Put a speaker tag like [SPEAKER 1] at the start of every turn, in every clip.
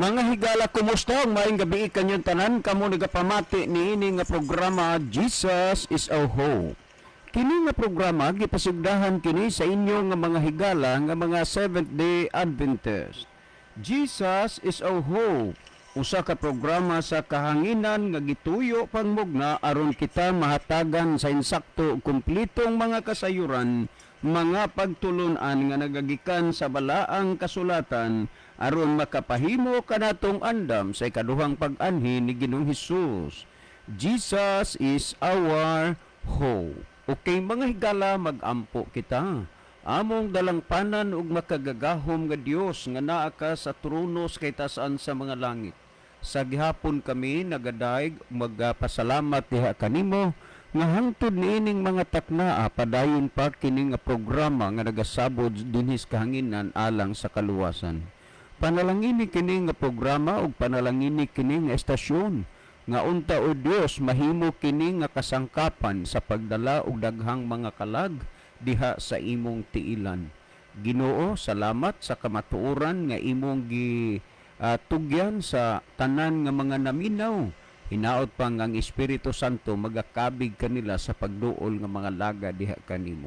[SPEAKER 1] Mga higala, kumusta? Maayong gabi kanyong tanan kamo nagapamati niini nga programa, Jesus is Our Hope. Kini nga programa gipasigdahan kini sa inyo nga mga higala nga mga Seventh Day Adventist. Jesus is Our Hope. Usa ka programa sa kahanginan nga gituyo pangmugna aron kita mahatagan sa insakto ug kumplitong mga kasayuran, mga pagtulunan nga nagagikan sa balaang kasulatan aron makapahimo kanatong andam sa ikaduhang pag-anhi ni Ginoong Hesus. Jesus is our hope. Okay, mga higala, magampo kita. Among dalangpanan ug makagagahom nga Dios nga naa ka sa trono sa kitasan sa mga langit. Sa gihapon kami nagadayeg magpasalamat diha kanimo nga hangtod niining mga taknaa padayon pa kini nga programa nga nagasabod dinhi sa kahanginan alang sa kaluwasan. Panalangini kini nga programa ug panalangini kini nga estasyon nga unta, O Dios, mahimo kini nga kasangkapan sa pagdala og daghang mga kalag diha sa imong tiilan. Ginoo, salamat sa kamatuoran nga imong gi tugyan sa tanan nga mga naminaw. Hinaot pa nga ang Espiritu Santo magakabig kanila sa pagduol nga mga laga diha kanimo.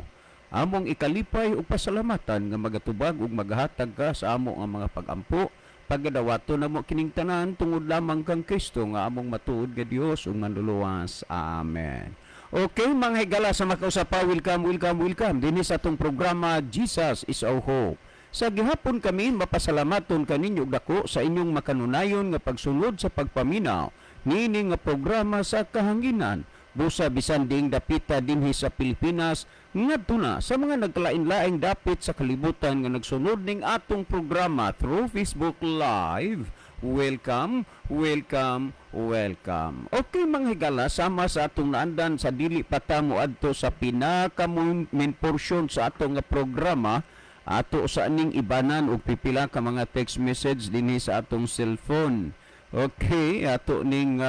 [SPEAKER 1] Among ikalipay ug pasalamatan nga magatubag ug maghatag ka sa amo nga mga pagampo. Pagadawato namo kining tanan tungod lamang kang Kristo nga among matuod nga Dios ug manluluwas. Amen. Okay, mga higala sa makausapa, welcome, welcome, welcome dinhi sa atong programa, Jesus is Our Hope. Sa gihapon kami mapasalamaton kaninyo og dako sa inyong makanunayon nga pagsunod sa pagpaminaw niini nga programa sa kahanginan. Busa bisan diing dapita dinhi sa Pilipinas ngadto na sa mga nagkalain-laing dapit sa kalibutan nga nagsunod ning atong programa through Facebook Live. Welcome, welcome, welcome. Okay, mga higala, sama sa atong naandan sa dili pa ta moadto sa pinaka main portion sa atong nga programa, ato sa aning ibanan og pipila ka mga text message dinhi sa atong cellphone. Okay, ato ning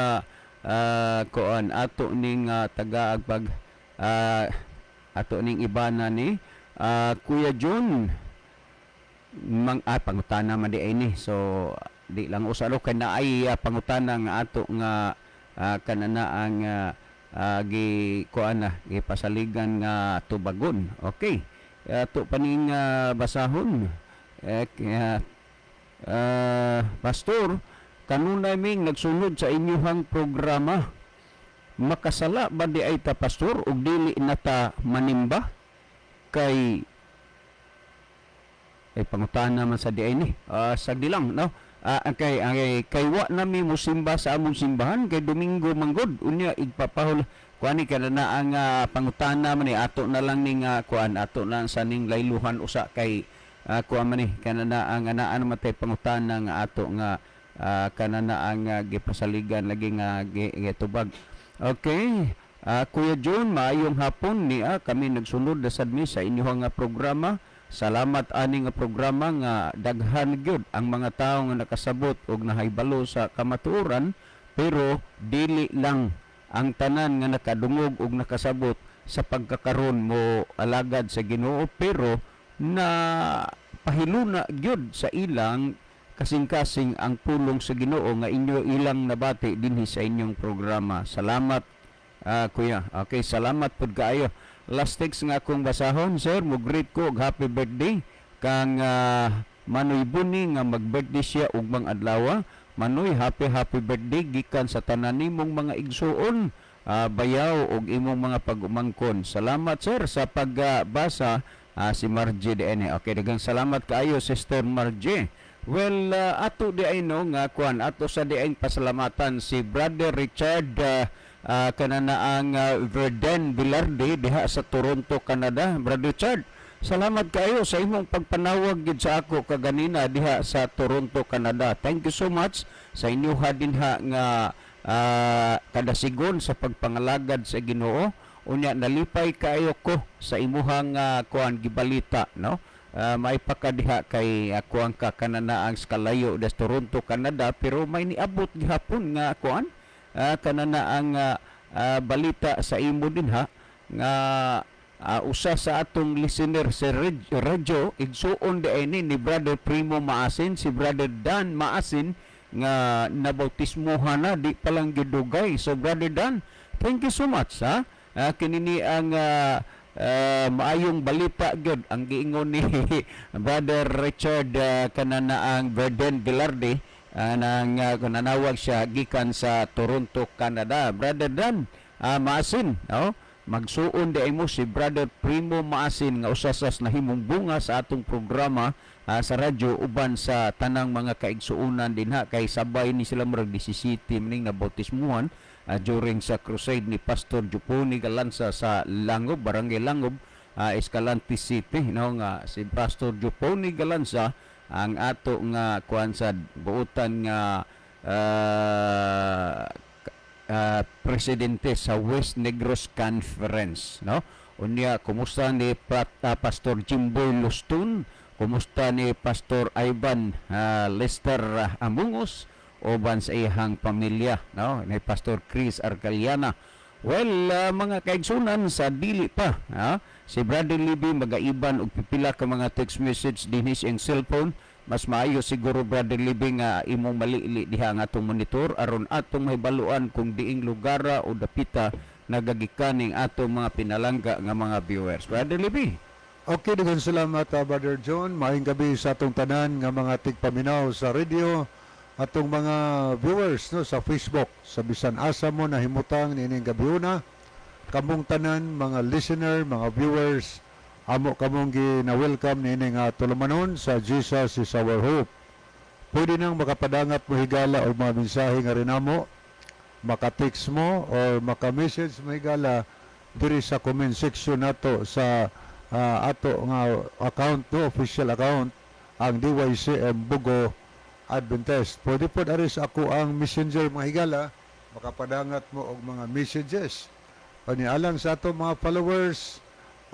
[SPEAKER 1] kuan, ato ning taga pag ato ning ibana ni Kuya John mang pangutana man di ay ni, so di lang usalo kay naay pangutana nga ato nga kanana ang gi kuan na gipasaligan nga tubagon. Okay, ato pa ning basahon. Eh, kaya, "Pastor, kanunay ming nagsunod sa inyuhang programa. Makasala ba di ay ta, Pastor, ug dili na ta manimba kay?" Ay, pangutana man sa di ay ni. Sagdi lang, no? Kay wa nami musimba sa among simbahan kay Domingo manggod unya igpapahul kuan ni kada na ang pangutana man ni, ato na lang ning kuan, ato na lang sa ning layluhan usa kay kuan man ni kana na ang anaan man tay pangutana nga ato nga kana na ang gipasaligan lagi nga gitubag. Okay. "Kuya John, maayong hapon niya. Kami nagsunod na sad mi sa inyong nga programa. Salamat ani nga programa nga daghan gyud ang mga tawo nga nakasabot og nahibalo sa kamatuoran, pero dili lang ang tanan nga nakadungog og nakasabot sa pagkakaron mo alagad sa Ginoo, pero na pahiluna gyud sa ilang kasing-kasing ang pulong sa Ginoo nga inyo ilang nabati dinhi sa inyong programa. Salamat, kuya." Okay, salamat pud kaayo. Last text nga akong basahon, "Sir, mo greet ko og happy birthday kang Manoy Buni nga mag-birthday siya ugmang adlaw. Manoy, happy happy birthday gikan sa tanan nimong mga igsuon, bayaw ug imong mga pag-umangkon." Salamat, sir, sa pagbasa. Si Margie DN. Okay, daghang salamat kaayo, Sister Margie. Well, ato di ay no nga kuan, ato sa di ay pasalamatan si Brother Richard kanana ang Verden Bilarde diha sa Toronto, Canada. Brother Richard, salamat kaayo sa imong pagpanawag gid sa ako kaganina diha sa Toronto, Canada. Thank you so much sa inyo dinha nga kadasigon sa pagpangalagad sa Ginoo. Unya nalipay kaayo ko sa imuhang kuan gibalita, no? Maipakadiha kay kuan ka kanana ang kalayo des Toronto, Canada, pero may niabot gihapon nga kuan kanana ang balita sa imo dinha nga usa sa atong listener si Rejo, igsuon di ni Brother Primo Maasin, si Brother Dan Maasin. Nga nabautismohan na di pa lang gidugay. So Brother Dan, thank you so much, ha. Kini ni ang maayong balita gyud ang giingon ni Brother Richard kanana ang Verden Velarde nang nanawag siya gikan sa Toronto, Canada. Brother Dan, Maasin, no? Magsuon di ay mo si Brother Primo Maasin nga usa sa nahimong bunga sa atong programa sa radyo uban sa tanang mga kaigsuonan dinha kay sabay ni sila murag 17 meaning na bautismuhan during sa crusade ni Pastor Juponi Galanza sa Langob, Barangay Langob, Escalante City, no, nga si Pastor Juponi Galanza ang ato nga kuan sa buutan nga presidente sa West Negros Conference, no. Unya, kumusta ni Pastor Jimboy Lustun, kumusta ni Pastor Ivan Lester Amungos uban sa iyang pamilya, no, ni Pastor Chris Arcaliana. Well, mga kaigsunan, sa dili pa ha, si Brother Libby magaiban og pipila ka mga text message dinhi sa iyang cellphone. Mas maayo siguro, Brother Libby, nga imong malili diha ang atong monitor aron atong mahibaluan kung diing lugara o dapita nagagikaning atong mga pinalangga nga mga viewers. Brother Libby.
[SPEAKER 2] Okay, daghang salamat, Brother John. Maayong gabi sa atong tanan nga mga tigpaminaw sa radio, atong mga viewers, no, sa Facebook, sa bisan asa mo nahimutang niining gabiuna. Kamong tanan mga listener, mga viewers, amo kamong gina-welcome niining tulumanon sa Jesus is Our Hope. Pwede nang makapadangat mo, higala, og mga mensahe nga rinamo, maka-text mo or maka-message mo, higala, diri sa comment section nato sa ato nga account, no, official account, ang DYCM Bogo Adventist. Pwede po ari sa ako ang Messenger, mga higala, makapadangat mo og mga messages. Ani alang sa ato mga followers,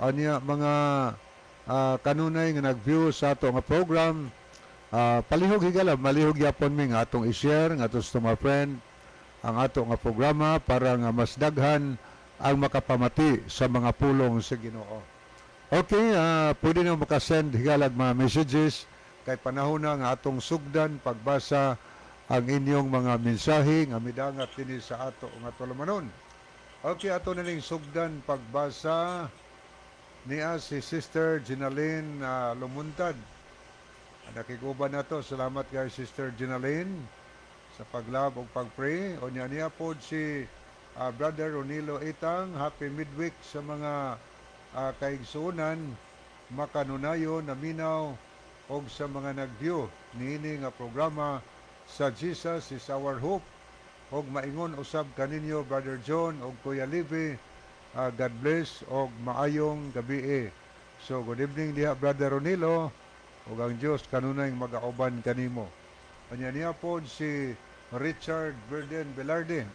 [SPEAKER 2] anya mga kanunay nga nag-view sa ato nga program, palihog, higala, malihog yapon mi nga atong i-share nga sa mga friend ang ato nga programa para nga mas daghan ang makapamati sa mga pulong sa Ginoo. Okay, pwede na makasend, higalag, mga messages kay panahon na nga atong sugdan pagbasa ang inyong mga mensahe nga midangat dinhi sa ato nga tulumanon. Okay, ato na ning sugdan pagbasa niya si Sister Ginaline Lumuntad. Nakiguban na to. Salamat kay Sister Ginaline sa paglove ug pagpray. O niya niya po si Brother Ronilo Itang. Happy midweek sa mga kaigsuonan makanunayon naminaw og sa mga nag-view niini nga programa sa Jesus is Our Hope og maingon usab kaninyo, Brother John og Kuya Libby. God bless og maayong gabi. So good evening diha, Brother Ronilo, ug ang Dios kanunay magauban kanimo. Anya niya po si Richard Verden Velarde.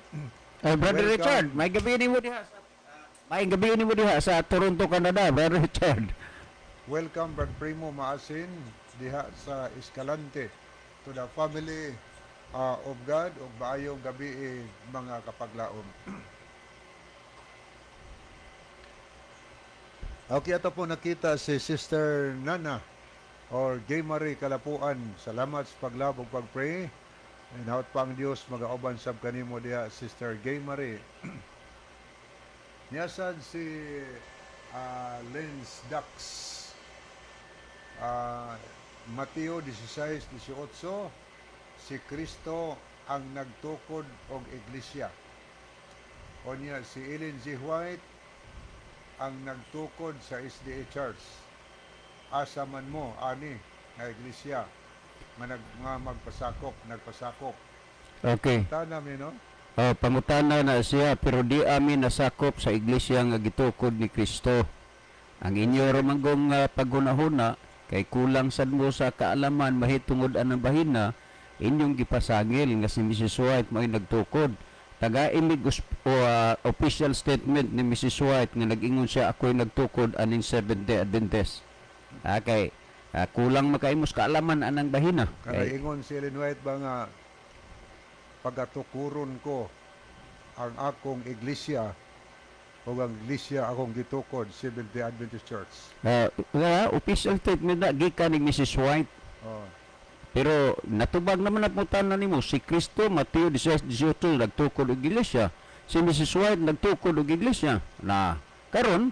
[SPEAKER 1] Ay, Brother
[SPEAKER 2] Welcome.
[SPEAKER 1] Richard, may gabi nimo diha sa Toronto, Canada, Brother Richard.
[SPEAKER 2] Welcome, Brad Primo Maasin, diha sa Escalante, to the family of God ug maayong gabi, mga kapaglaom. Okay, ato po nakita si Sister Nana or Gay Marie Kalapuan. Salamat sa paglove ug pagpray. And hawat pa ang Dios magauban sab kanimo diha, Sister Gay Marie. Niyasad si Lens Dax. Mateo 16:18, si Kristo ang nagtukod og iglesia. O niya si Ellen G. White ang nagtukod sa SDA Church. Asa man mo ani nga iglesia nga, nga magpasakop, nagpasakop.
[SPEAKER 1] Okay.
[SPEAKER 2] Tana mi, no?
[SPEAKER 1] Oh, pangutana na siya, pero di amin nasakop sa iglesia nga gitukod ni Kristo. Ang inyo ramanggong paghunahuna kay kulang sad mo sa kaalaman mahitungod anang bahina inyong gipasangil nga si Mrs. White mo'y nagtukod. Taga imig o, official statement ni Mrs. White nga nag-ingon siya, "Ako'y nagtukod aning Seventh Day Adventist." Okay. Kulang makaimos kaalaman anang bahina.
[SPEAKER 2] Kanay
[SPEAKER 1] Kay,
[SPEAKER 2] ingon si Ellen White ba nga pagatukuron ko ang akong iglesia o ang iglesia akong gitukod, Seventh Day Adventist Church.
[SPEAKER 1] Official statement na gikan ni Mrs. White.
[SPEAKER 2] Oh.
[SPEAKER 1] Pero natubag naman na pangutana nimo si Kristo, Mateo 16:18, nagtukod og iglesia. Si Mrs. White nagtukod og iglesia. Na karon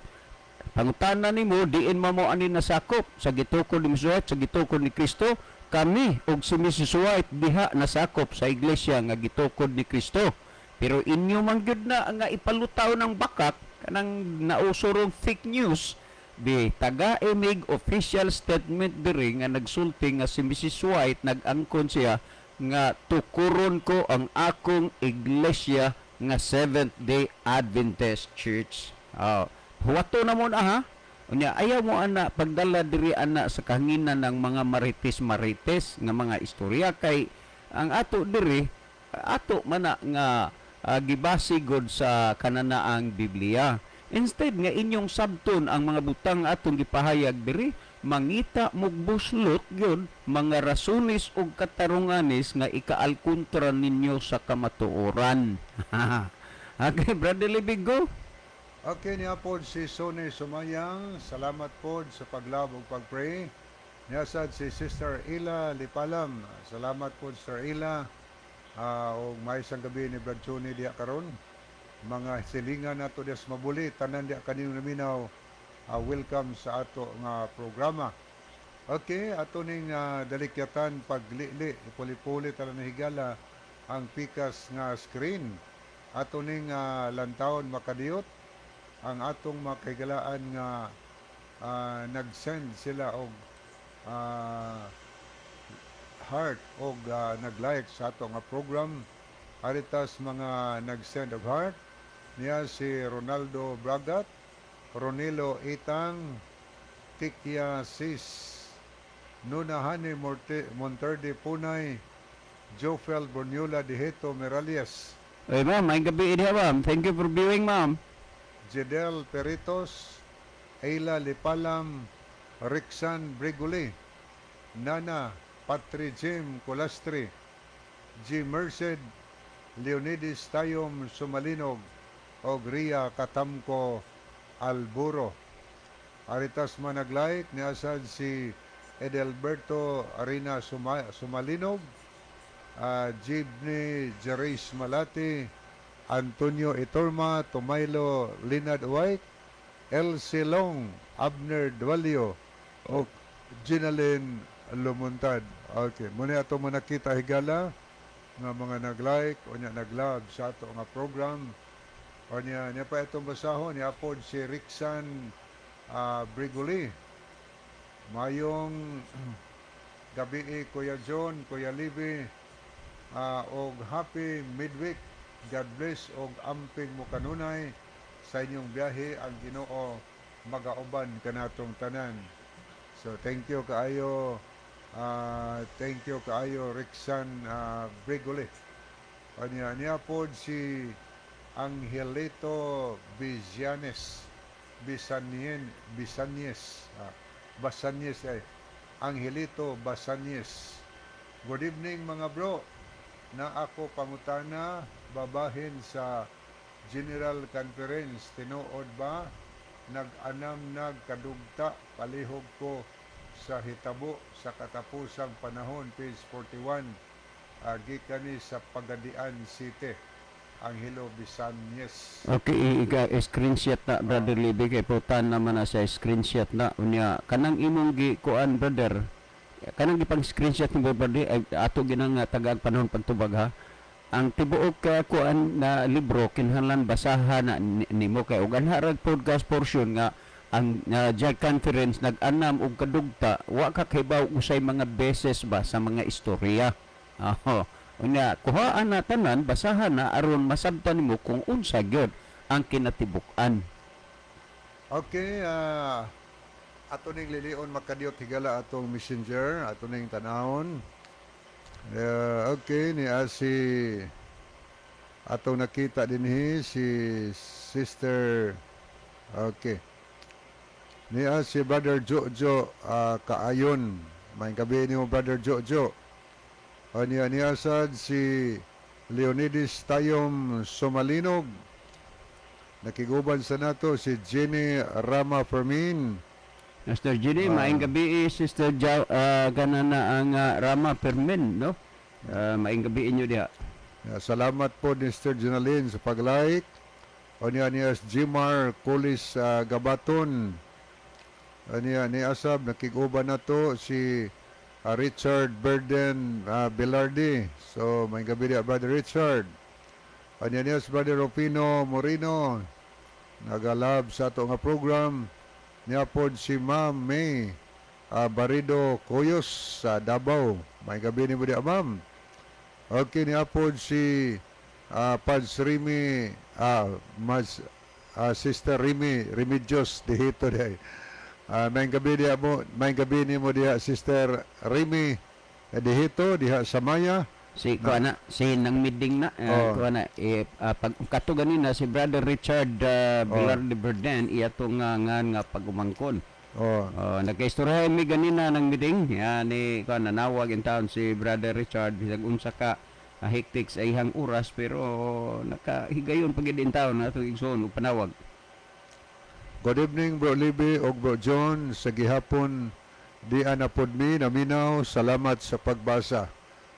[SPEAKER 1] pangutana nimo, diin man mo ani nasakop sa gitukod ni Mrs. White, sa gitukod ni Kristo? Kami og si Mrs. White diha nasakop sa iglesia nga gitukod ni Kristo. Pero inyo man gyud na nga ipalutaw ng bakak kanang nauso rong fake news di taga emig official statement diri nga nagsulti nga si Mrs. White nag-angkon siya nga tukuron ko ang akong iglesia nga Seventh Day Adventist Church. Oh, huwato na mo na ha. Unya ayaw mo ana pagdala diri ana sa kahanginan ng mga marites-marites nga mga istorya, kay ang ato diri, ato man na nga gibase gud sa kananaang Biblia. Instead nga inyong sabton ang mga butang atong gipahayag diri, mangita mog buslot gyud mga rasunis ug katarunganis nga ikaalkontra ninyo sa kamatuoran. Okay, Brother Libby, go.
[SPEAKER 2] Okay, niya pod si Sonny Sumayang. Salamat pod sa pag-love ug pag-pray. Niya sad si Sister Ila Lipalam. Salamat pod, Sister Ila. Og maisang gabi ni Brad Johnny diha karon. Mga silingan nato diha sa Mabuli, tanan diha kanino naminaw. Welcome sa ato nga programa. Okay, ato ning dalikyatan paglili, ipuli-puli tala na higala ang pikas nga screen. Ato ning lantawon makadiyot ang atong mga kahigalaan nga nag-send sila og heart og nag-like sa ato nga program. Aritas mga nag-send og heart niya si Ronaldo Bragat, Ronilo Itang, Tikya Sis, Nuna Hani Monterde Punay, Jofel Bornula Diheto Meralias,
[SPEAKER 1] Oy, ma'am, may gabi diha, ma'am. Thank you for viewing, ma'am.
[SPEAKER 2] Jedel Peritos, Ayla Lipalam, Rixan Briguli, Nana Patri Jim Colastri, G. Merced, Leonides Tayom Sumalinog, og Ria Katamko Alburo. Aritas managlike ni asad si Edelberto Arena Sumalinog, Jibni Jerais Malati, Antonio Itorma, Tomaylo Linad White, Elsie Long, Abner Dualio, o Ginalyn Lumuntad. Okay, muna ato mo nakita higala nga mga nag-like o nya nag-love sa ato nga program. O niya, niya pa itong basahon, niya pod si Rixan Briguli. Mayong gabi, Kuya John, Kuya Libby, og happy midweek. God bless og amping mo kanunay sa inyong biyahe, ang Ginoo magauban kanatong tanan. So thank you kaayo, thank you kaayo, Rixan Briguli. Anya niya pod si Angelito Bizianes Bisanien Bisanyes, Basanyes ay Angelito Basanyes. Good evening, mga bro. Na ako pangutana babahin sa General Conference, tinuod ba nag-anam nagkadugta palihog ko sa hitabo sa katapusang panahon, page 41, gikan ni sa Pagadian City, Angelo Bisanyes.
[SPEAKER 1] Okay, screenshot na, Brother Libby, kay putan naman na sa screenshot na. Unya kanang imong gi kuan, brother, kanang gipang screenshot ni brother ay ato ginang nga tagag panahon pagtubag ha. Ang tibuok ka kuan na libro kinahanglan basahan na nimo, kay ug anha rag podcast portion nga ang Jack Conference nag-anam og kadugta, wa ka kahibaw usay mga beses ba sa mga istorya. Aho. Unya kuhaan na tanan, basahan na aron masabtan nimo kung unsa gyud ang kinatibuk-an.
[SPEAKER 2] Okay, ato ning lilion makadiyot higala atong Messenger, ato ning tanawon. Okay, ni si atong nakita dinhi si Sister, okay. Ni si Brother Jojo Kaayon. May gabi nimo, Brother Jojo. O niya niya sad si Leonides Tayom Somalinog. Nakiguban sa nato si Jenny Rama Fermin.
[SPEAKER 1] Sister Ginny, maayong gabi, Sister Ja, kana na ang Rama Fermin, no? Maayong gabi inyo diha.
[SPEAKER 2] Yeah, salamat po ni Sister Ginaline sa pag-like. O niya niya Jimar Kulis Gabaton. Niya ni Asab nakig-uban na to si Richard Burden Bilardi. So maayong gabi diha, Brother Richard. O niya niya si Brother Rufino Moreno. Nagalab sa ato nga program. Niya pod si Ma'am May Barido Coyos sa Davao. Maayong gabi nimo diha, Ma'am. Okay, niya pod si Pads Rimi, Mas, Sister Rimi, Remedios dihito diay. Maayong gabi diha mo, maayong gabi nimo diha, Sister Rimi dihito diha sa Maya.
[SPEAKER 1] Si kuan na, si nang miding na, kuan na eh, pag kato ganina si Brother Richard Bilardi Burden iya to nga pagumangkon. Oh, nagkaistorya mi ganina ng meeting. Ya ni kuan nanawag in town si Brother Richard bisag unsa ka hectic sa ihang oras, pero nakahigayon pagid in town ato igsoon og panawag.
[SPEAKER 2] Good evening, Bro Libby og Bro John, sa gihapon di ana pod mi naminaw. Salamat sa pagbasa.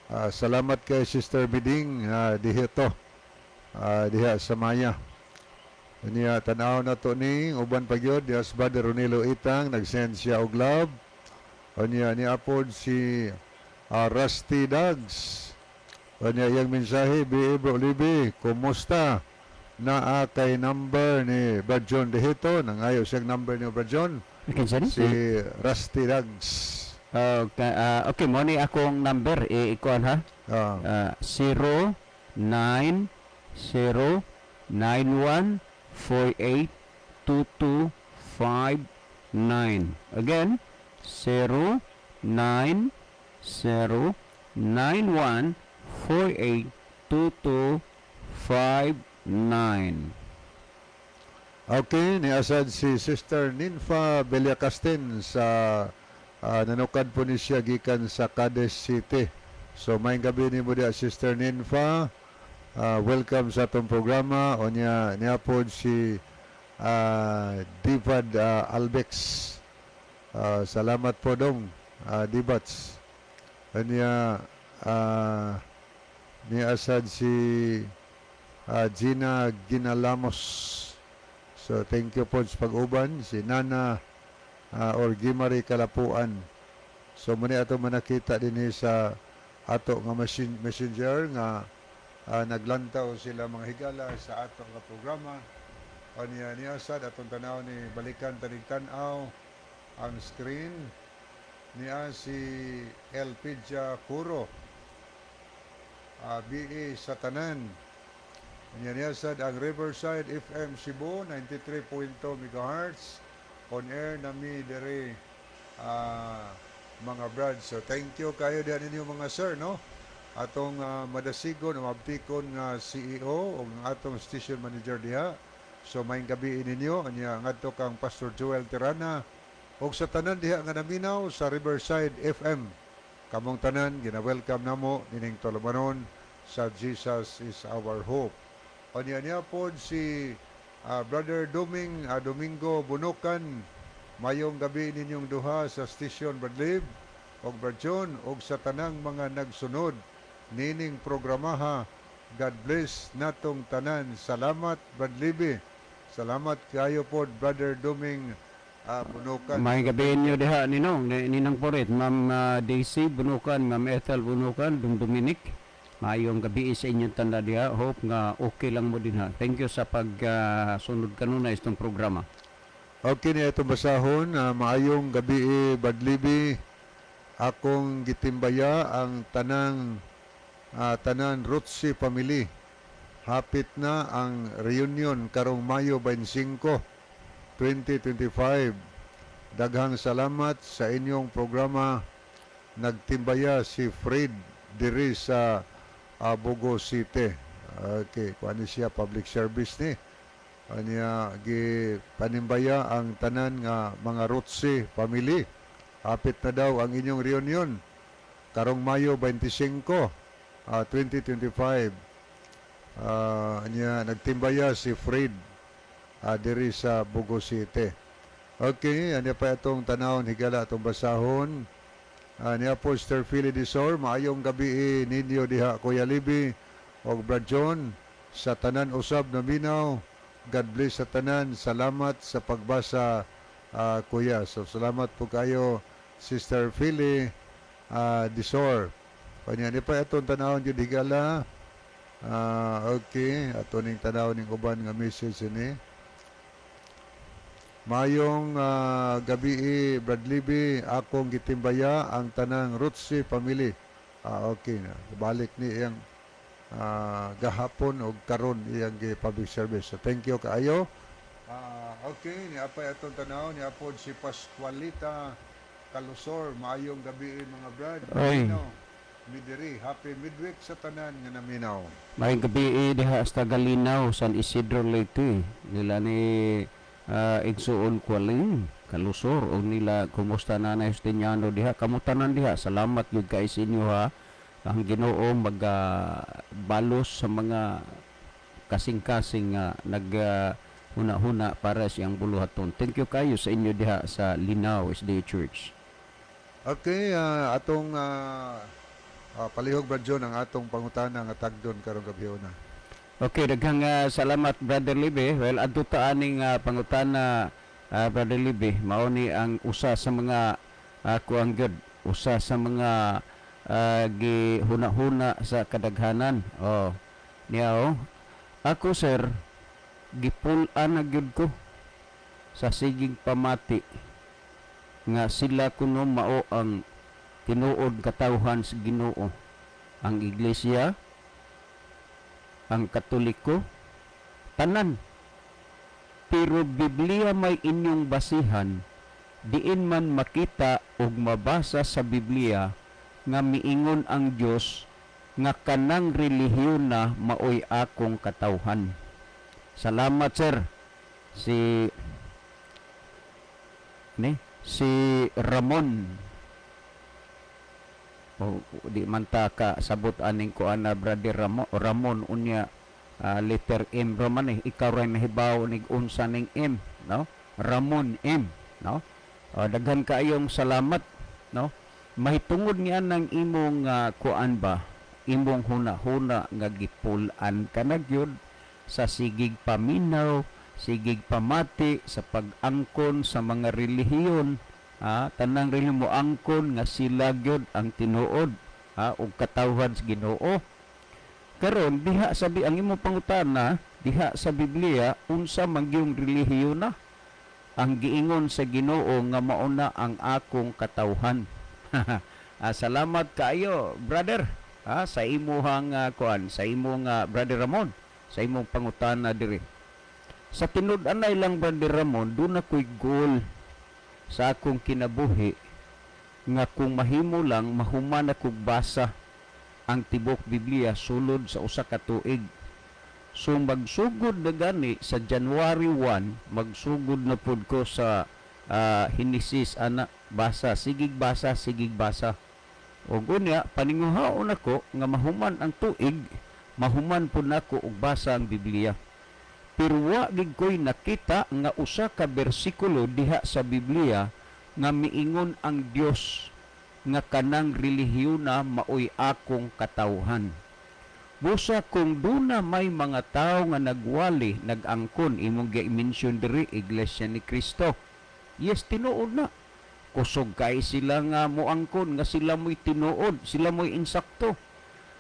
[SPEAKER 2] Salamat kay Sister Biding dihito diha sa Maya. Niya tan-aw na to ni uban pa gyud diha si Brother Ronilo Itang, nag-send siya og love. Unya ni apod si Rusty Dags. Unya iyang mensahe, "Bi Bro Libby, kumusta? Naa kay number ni Brad John dihito?" Nangayo siyang number ni Brad John.
[SPEAKER 1] Kinsa ni?
[SPEAKER 2] Si Rusty Dags.
[SPEAKER 1] Okay, mo ni akong number ikuan ha. 09091482259. Again, 09091482259.
[SPEAKER 2] Okay, niasad si Sister Ninfa Beliacastin sa nanukad po ni siya gikan sa Cadiz City. So maayong gabi nimo diha, Sister Ninfa. Welcome sa atong programa. O niya niya po si Divad Albex. Salamat po dong Dibats. Niya niasad si Gina Ginalamos. So thank you po sa pag-uban si Nana or Gimari Kalapuan. So muna ato manakita din sa ato nga messenger nga naglantaw sila mga higala sa ato nga programa. Aniya niya sad atong tanaw ni balikan tanig tan-aw ang screen niya si Elpidia Curo. BE sa tanan. Niya niya sad ang Riverside FM Cebu 93.2 MHz on air nami dere mga brad. So thank you kayo diyan ninyo mga sir, no? Atong madasigon o mabtikon nga CEO o ang atong station manager diha. So maayong gabi ninyo anya ngadto kang Pastor Joel Tirana ug sa tanan diha nga naminaw sa Riverside FM. Kamong tanan gina-welcome namo nining tulumanon sa Jesus is Our Hope. Unya niya pod si Brother Doming Domingo Bunukan. Mayong gabi ninyong duha sa station, Brad Lib og Brad John og sa tanang mga nagsunod nining programaha. God bless natong tanan. Salamat, Brad Libby. Salamat kayo pod, Brother Doming Bunukan.
[SPEAKER 1] Maayong gabi inyo diha ninong, Ninang Poret, Ma'am Daisy Bunukan, Ma'am Ethel Bunukan, Dong Dominic. Maayong gabi sa inyong tanan diha. Hope nga okay lang mo din ha. Thank you sa pag sunod kanunay itong programa.
[SPEAKER 2] Okay niya itong basahon. Maayong gabi, Brad Libby. Akong gitimbaya ang tanang tanan Rutsi family. Hapit na ang reunion karong Mayo 25, 2025. Daghang salamat sa inyong programa. Nagtimbaya si Fred diri sa Bogo City. Okay, kuan ni siya, public service ni. Anya gi panimbaya ang tanan nga mga Rutsi family. Hapit na daw ang inyong reunion karong Mayo 25, 2025. Anya nagtimbaya si Fred diri sa Bogo City. Okay, ano pa itong tanawon, higala, atong basahon. Niya po Sister Philly Disor, maayong gabi ninyo diha, Kuya Libi og Brad John, sa tanan usab na minaw. God bless sa tanan. Salamat sa pagbasa, Kuya. So salamat po kayo, Sister Philly Disor. Kanya ni pa itong tanawon jud, higala. Okay, ato ning tanawon ning uban nga message ini. Mayong gabi, Brad Libby, akong gitimbaya ang tanang Rutsi family. Okay na. Balik ni iyang gahapon o karon iyang gi public service. So thank you kaayo. Okay, ni apay atong tanaw ni apod si Pascualita Kalusor. Maayong gabi, mga brad.
[SPEAKER 1] Oy.
[SPEAKER 2] Naminaw. Midiri, happy midweek sa tanan nga naminaw.
[SPEAKER 1] Maayong gabi diha sa Galinaw, San Isidro, Leyte. Nila ni Igsuon Kwaling Kalusor o nila, kumusta, Nanay Justiniano diha, kamutanan diha. Salamat gyud kay sa inyo ha. Ang Ginoo magabalos sa mga kasing-kasing nga nag huna-huna para siyang buluhaton. Thank you kayo sa inyo diha sa Linaw SDA Church.
[SPEAKER 2] Okay, atong palihog, Brad John, ang atong pangutana nga tagdon karong gabi na.
[SPEAKER 1] Okay, daghang salamat, Brother Libe. Well, adto ta aning pangutana, Brother Libe. Mao ni ang usa sa mga kuang gyud, usa sa mga gihuna-huna sa kadaghanan. Oh. Niya oh. Ako, sir, gipul-an na gyud ko sa sigig pamati nga sila kuno mao ang tinuod katawhan sa Ginoo. Ang iglesia, ang Katoliko, tanan. Pero Biblia may inyong basihan, diin man makita ug mabasa sa Biblia nga miingon ang Dios nga kanang relihiyon na maoy akong katawhan? Salamat, sir. Si ni si Ramon. O, di man ta ka sabot aning kuan na, Brother Ramon, Ramon unya letter M raman eh. Ikaw ray mahibaw nig unsa ning M, no? Ramon M, no? O, daghan kaayong salamat, no? Mahitungod niya ng imong kuan ba, imong huna-huna nga gipul-an ka na gyud sa sigig paminaw, sigig pamati sa pag-angkon sa mga relihiyon, tanang relihiyon mo angkon nga sila gyud ang tinuod ug katawhan sa Ginoo. Karon diha sa bi ang imong pangutana diha sa Biblia, unsa man gyung relihiyon na ang giingon sa Ginoo nga mauna ang akong katawhan? Salamat kaayo, brother, sa imuhang kuan, sa imong Brother Ramon, sa imong pangutana diri. Sa tinud-anay lang, Brother Ramon, duna ko'y goal sa akong kinabuhi nga kung mahimo lang mahuman akong basa ang tibok Biblia sulod sa usa ka tuig. So magsugod na gani sa January 1, magsugod na pud ko sa Henesis ana, basa, sigig basa, sigig basa. Ug unya paninguhaon ako nga mahuman ang tuig, mahuman pud nako og basa ang Biblia. Pero wa gid ko'y nakita nga usa ka bersikulo diha sa Biblia nga miingon ang Dios nga kanang relihiyon na maoy akong katawhan. Busa kung duna may mga tao nga nagwali, nag-angkon, imong gi-mention diri, Iglesia ni Cristo. Yes, tinuod na. Kusog kay sila nga moangkon nga sila mo'y tinuod, sila mo'y insakto.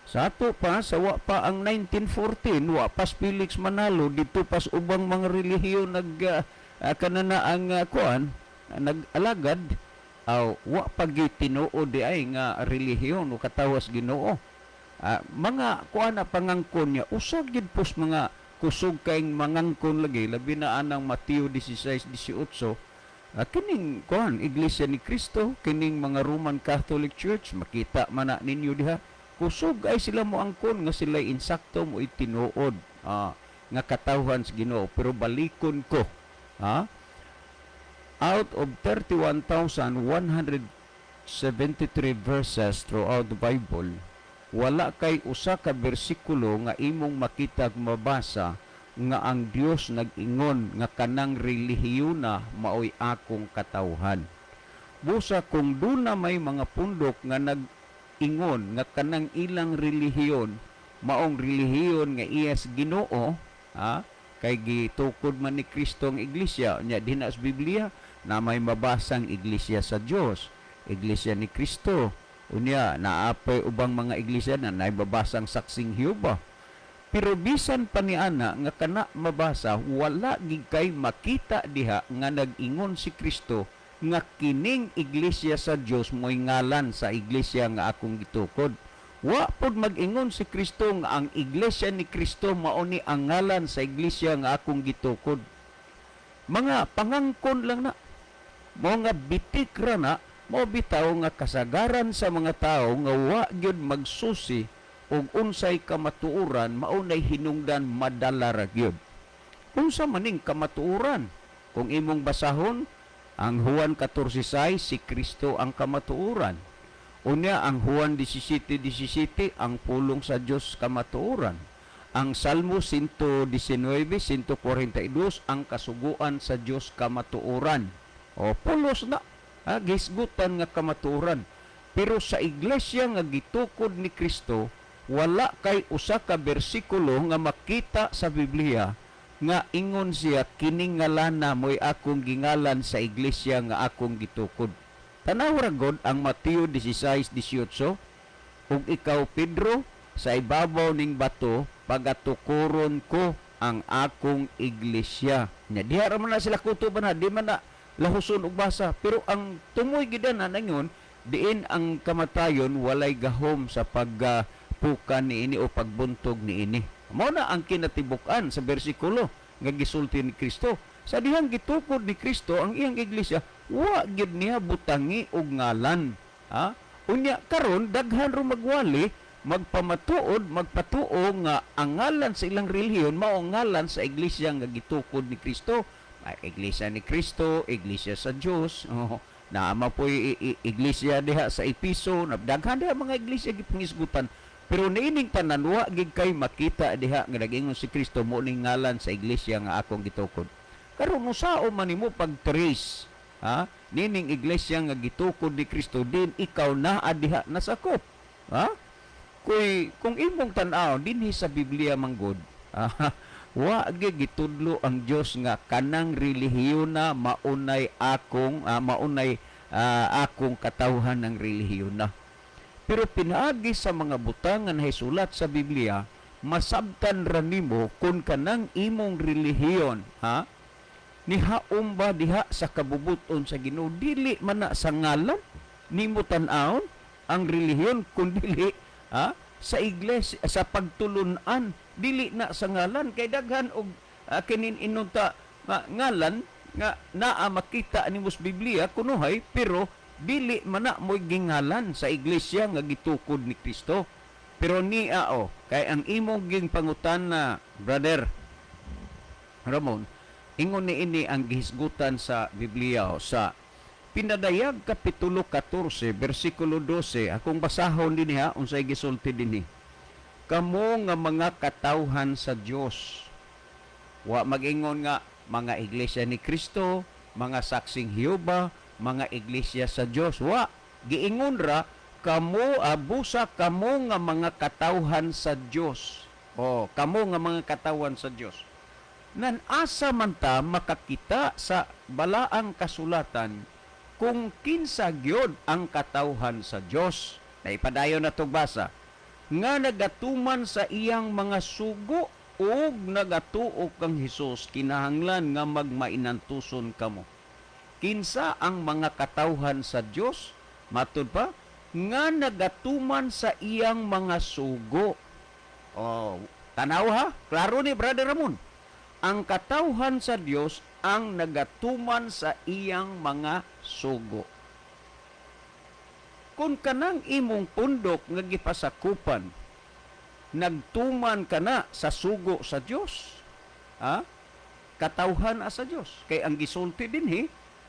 [SPEAKER 1] Sa ato pa, sa wa pa ang 1914, wa pas Felix Manalo, dito pas ubang mga relihiyon nag kanana ang kuan, nag-alagad, aw wa pa gyud tinuod di ay nga relihiyon o katawas Ginoo. Mga kuan na pangangkon niya, usag gid pos mga kusog kaing mangangkon lagi, labi na anang Mateo 16:18, kining kuan, Iglesia ni Cristo, kining mga Roman Catholic Church, makita man na ninyo diha, kusog ay sila mo angkon nga sila insakto mo tinuod nga katawhan sa Ginoo. Pero balikon ko, out of 31,173 verses throughout the Bible, wala kay usa ka bersikulo nga imong makita ug mabasa. nga ang Dios nag-ingon nga kanang relihiyona maoy akong katawhan. Busa kung duna may mga pundok nga nag-ingon nga kanang ilang relihiyon maong relihiyon nga iya sa Ginoo, ha, kay gitukod man ni Kristo ang iglesia nya dinha sa Biblia na may mabasang iglesia sa Dios, iglesia ni Kristo. Unya naapay ubang mga iglesia na naibabasang Saksing Jehova. Pero bisan pa ni ana nga kana mabasa, wala gid kay makita diha nga nag-ingon si Kristo nga kining iglesia sa Dios mo'y ngalan sa iglesia nga akong gitukod. Wa pod mag-ingon si Kristo nga ang iglesia ni Kristo mao ni ang ngalan sa iglesia nga akong gitukod. Mga pangangkon lang na. Mao nga bitik ra na, mao bitaw nga kasagaran sa mga tao nga wa gyud magsusi og unsay kamatuoran, mao nay hinungdan madala ra gyud. Unsa maning kamatuoran? Kung imong basahon ang Juan 14:6, si Kristo ang kamatuoran. Unya ang Juan 17:17, ang pulong sa Dios kamatuoran. Ang Salmo 119, 142, ang kasuguan sa Dios kamatuoran. O pulos na, ha, gisgutan nga kamatuoran. Pero sa iglesia nga gitukod ni Kristo, wala kay usa ka bersikulo nga makita sa Biblia nga ingon siya kining ngalana mo'y akong gingalan sa iglesia nga akong gitukod. Tanaw ra god ang Mateo 16:18, ug ikaw Pedro, sa ibabaw ning bato pagatukoron ko ang akong iglesia. Nya diha ra man na sila kutob na di man na lahuson og basa, pero ang tumoy gid na nangon diin ang kamatayon walay gahom sa pagpukan niini o pagbuntog niini. Mao na ang kinatibuk-an sa bersikulo nga gisulti ni Kristo. Sa dihang gitukod ni Kristo ang iyang iglesia, wa gyud niya butangi og ngalan. Ha? Unya karon daghan ro magwali, magpamatuod, magpatuo nga ang ngalan sa ilang relihiyon mao ang ngalan sa iglesia nga gitukod ni Kristo. Ay, iglesia ni Kristo, iglesia sa Dios. Oh, naama po iglesia diha sa Episo, daghan diha mga iglesia gipangisgutan. Pero niining tanan wa gid kay makita diha nga nag-ingon si Kristo mo ning ngalan sa iglesia nga akong gitukod. Karon usao man nimo pag-trace, ha, nining iglesia nga gitukod ni Kristo din ikaw naa diha nasakop. Ha? Kuy kung imong tan-aw dinhi sa Biblia manggod, wa gyud gitudlo ang Dios nga kanang relihiyon na maunay akong maunay akong katawhan ng relihiyon na. Pero pinaagi sa mga butang nga nahisulat sa Biblia, masabtan ra nimo kung kanang imong relihiyon, ha, nihaom ba diha sa kabubuton sa Ginoo. Dili man na sa ngalan nimo tan-awon ang relihiyon, kun dili, ha, sa iglesia, sa pagtulun-an, dili na sa ngalan kay daghan og kinin inunta nga ngalan nga naa makita nimo sa Biblia kunuhay, pero dili man na mo'y gingalan sa iglesia nga gitukod ni Kristo. Pero niya o kay ang imong ging pangutan na Brother Ramon, ingon ni ini ang gihisgutan sa Biblia o sa Pinadayag kapitulo 14 bersikulo 12. Akong basahon dinhi ha, unsay gisulti dinhi. Kamo nga mga katawhan sa Dios, wa mag-ingon nga mga iglesia ni Kristo, mga Saksing Jehova, mga iglesia sa Dios. Wa giingon ra kamo, abusa kamo nga mga katawhan sa Dios. O kamo nga mga katawhan sa Dios, nan asa man ta makakita sa balaang kasulatan kung kinsa gyud ang katawhan sa Dios? Naipadayon na basa nga nagatuman sa iyang mga sugo ug nagatuo kang Hesus, kinahanglan nga magmainantuson kamo. Kinsa ang mga katawhan sa Dios? Matud pa nga nagatuman sa iyang mga sugo. Oh, tanaw ha, klaro ni Brother Ramon. Ang katawhan sa Dios ang nagatuman sa iyang mga sugo. Kung kanang imong pundok nga gipasakupan, nagtuman ka na sa sugo sa Dios, ha, katawhan sa Dios. Kay ang gisulti dinhi,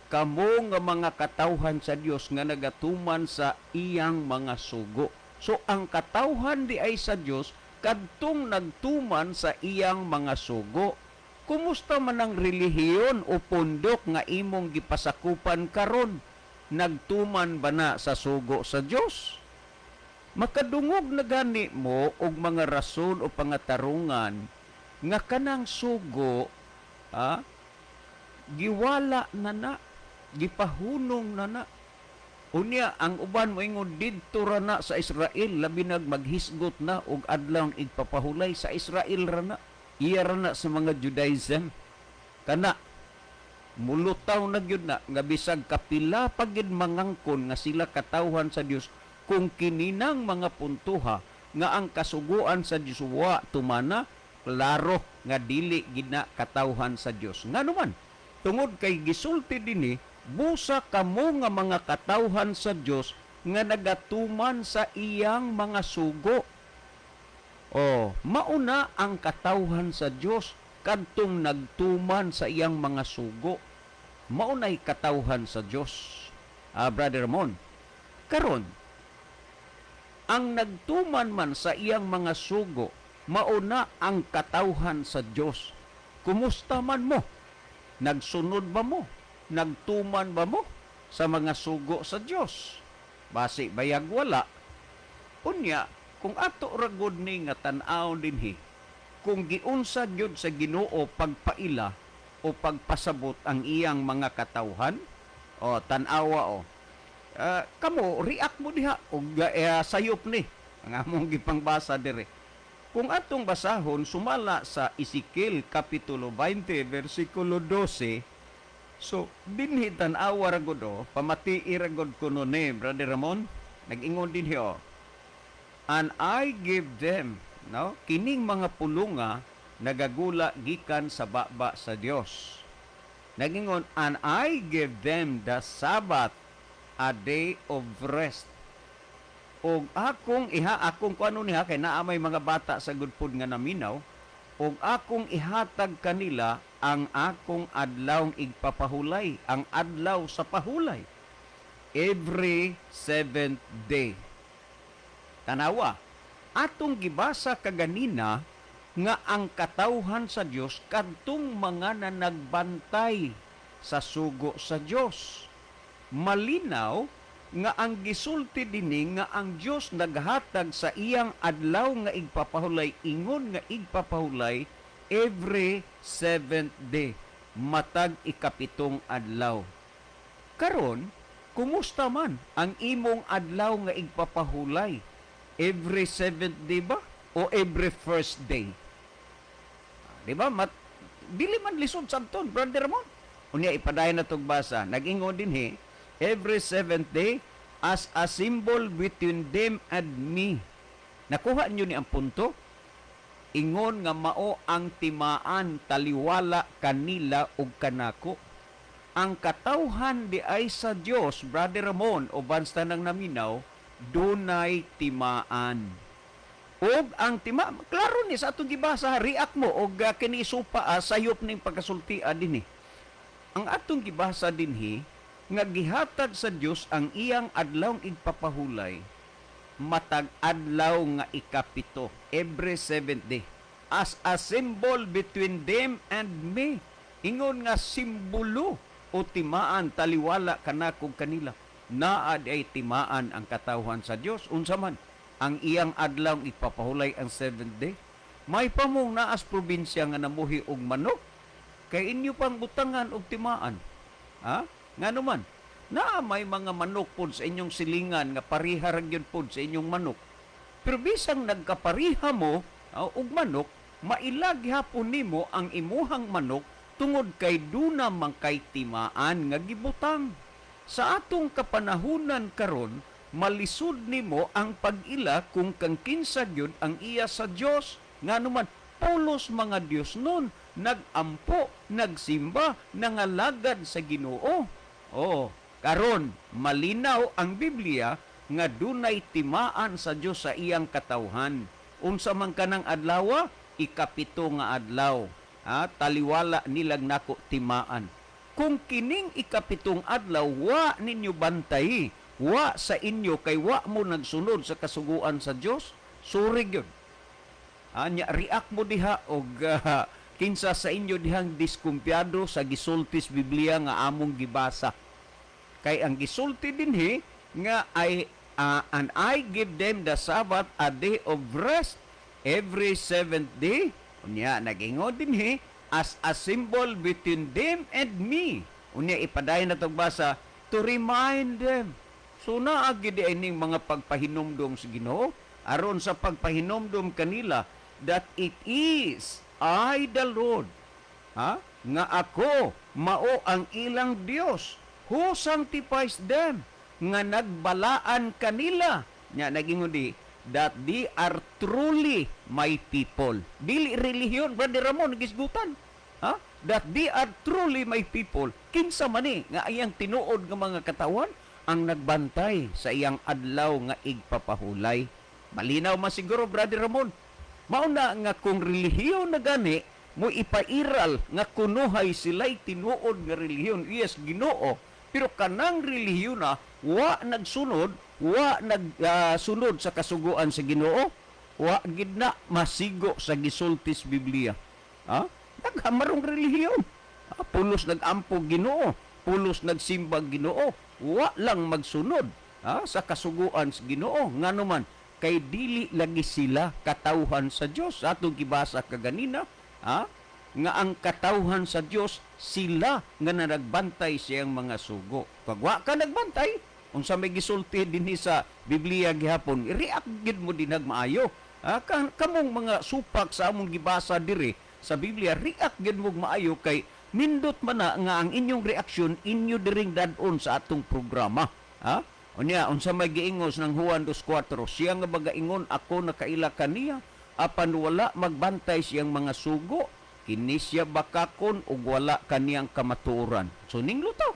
[SPEAKER 1] kamo nga mga katawhan sa Dios nga nagatuman sa iyang mga sugo. So ang katawhan di ay sa Dios Kadtong nagtuman sa iyang mga sugo. Kumusta man ang relihiyon o pundok nga imong gipasakupan karon? Nagtuman ba na sa sugo sa Dios? Makadungog na gani mo og mga rason o pangatarungan nga kanang sugo giwala na na, gipahunong na na. Unya ang uban moingon didto ra na sa Israel, labi nag maghisgot na og adlaw igpapahulay sa Israel ra na. Iya ra na sa mga Judaism. Kana mulutaw na gyud na nga bisag kapila pa gyud mangangkon nga sila katawhan sa Dios, kung kininang mga puntuha nga ang kasuguan sa Dios wa tumana, klaro nga dili gid na katawhan sa Dios. Ngano man? Tungod kay gisulti dinhi, busa kamo nga mga katawhan sa Dios nga nagatuman sa iyang mga sugo. Oh, mauna ang katawhan sa Dios kadtong nagtuman sa iyang mga sugo. Maunay katawhan sa Dios. Brother Ramon, karon ang nagtuman man sa iyang mga sugo, mauna ang katawhan sa Dios. Kumusta man mo? Nagsunod ba mo? Nagtuman ba mo sa mga sugo sa Dios? Basi bayag wala. Unya, kung ato ragod ni nga tan-aw dinhi, kung giunsa gyud sa Ginoo pagpaila o pagpasabot ang iyang mga katawhan, o tan-awa o. Kamo react mo diha og sayop ni ang among gipangbasa dire. Kung atong basahon sumala sa Ezekiel kapitulo 20 versikulo 12, so dinhi tan-awa ra gud o, pamatii ra gud kuno ni Brother Ramon, nag-ingon dinhi o. "And I give them," no? Kining mga pulunga nagagula gikan sa baba sa Dios. Nagingon, "And I give them the Sabbath, a day of rest." Og akong iha, akong kuano niha kay naa may mga bata sa gudpod nga naminaw, og akong ihatag kanila ang akong adlawng igpapahulay, ang adlaw sa pahulay, every seventh day. Tanawa, atong gibasa kaganina nga ang katawhan sa Dios kadtong mga nanagbantay sa sugo sa Dios. Malinaw nga ang gisulti dinhi nga ang Dios naghatag sa iyang adlaw nga igpapahulay, ingon nga igpapahulay every seventh day, matag ikapitong adlaw. Karon, kumusta man ang imong adlaw nga igpapahulay? Every seventh day ba o every first day? Di ba? Mat dili man lisod sabton, Brother Ramon. Unya ipadayon na tog basa. Nag-ingon dinhi, "Every seventh day as a symbol between them and me." Nakuha niyo ni ang punto? Ingon nga mao ang timaan taliwala kanila ug kanako. Ang katawhan di ay sa Dios, Brother Ramon, o basta nang naminaw, dunay timaan. Og ang tima, klaro ni sa atong gibasa, react mo og kini isupa sayop ning pagkasultia dinhi. Ang atong gibasa dinhi nga gihatag sa Dios ang iyang adlaw igpapahulay matag adlaw nga ikapito, every seventh day, "as a symbol between them and me." Ingon nga simbolo o timaan taliwala kanako kanila. Naa di ay timaan ang katawhan sa Dios. Unsa man ang iyang adlaw ipapahulay ang seventh day? May pamong naas probinsya nga namuhi og manok kay inyo pang butangan og timaan, ha? Ngano man naa may mga manok pod sa inyong silingan nga pareha ra gyud pod sa inyong manok, pero bisang nagkapariha mo og manok, mailag gihapon nimo ang imuhang manok tungod kay duna man kay timaan nga gibutang. Sa atong kapanahunan karon, malisod nimo ang pag-ila kung kang kinsa gyud ang iya sa Dios. Ngano man, pulos mga Dios nun nagampo, nagsimba, nangalagad sa Ginoo. Oh, karon malinaw ang Biblia nga dunay timaan sa Dios sa iyang katawhan. Unsa man kanang adlaw? Ikapito nga adlaw. Ha, taliwala nilag nako timaan. Kung kining ikapitong adlaw wa ninyo bantay, wa sa inyo kay wa mo nagsunod sa kasuguan sa Dios, suri gyud. Anya react mo diha og kinsa sa inyo dihang diskumpiyado sa gisultis Biblia nga among gibasa. Kay ang gisulti dinhi nga I and I give them the Sabbath, a day of rest every seventh day. Unya nagingon dinhi, as a symbol between them and me. Unya ipadayon na basa, to remind them. So naa gid ining mga pagpahinumdom sa Ginoo aron sa pagpahinumdom kanila that it is I the Lord, ha, nga ako mao ang ilang Dios who sanctifies them, nga nagbalaan kanila. Nya nagingon di that they are truly my people. Dili relihiyon, Brother Ramon, gisgutan, ha, that they are truly my people. Kinsa man ni nga iyang tinuod nga mga katawan? Ang nagbantay sa iyang adlaw nga igpapahulay. Malinaw man siguro, Brother Ramon. Mao na nga kung relihiyon na gani mo ipairal nga kunuhay sila'y tinuod nga relihiyon, yes, Ginoo, pero kanang relihiyon na wa nagsunod, wa nagsunod sa kasuguan sa Ginoo, wa gid na masigo sa gisultis Biblia, ha. Naghamarong relihiyon, ha? Pulos nagampo Ginoo, pulos nagsimba Ginoo, wa lang magsunod, ha, sa kasuguan sa Ginoo. Ngano man? Kay dili lagi sila katawhan sa Dios. Atong gibasa kaganina, ha, nga ang katawhan sa Dios sila nga nagbantay siyang mga sugo. Pag wa ka nagbantay, unsa may gisulti dinhi sa Biblia gihapon, react gid mo dinhag maayo, ha. Kamong mga supak sa among gibasa diri sa Biblia, react gid mo maayo kay nindot man na nga ang inyong reaksyon inyo diring dad-on sa atong programa, ha. Unya, unsa may giingos ng Juan 2:4? Siya nga bagaingon, "Ako nakaila kaniya," apan wala magbantay siyang mga sugo, kini siya bakakon ug wala kaniyang kamatuoran. So ninglutaw.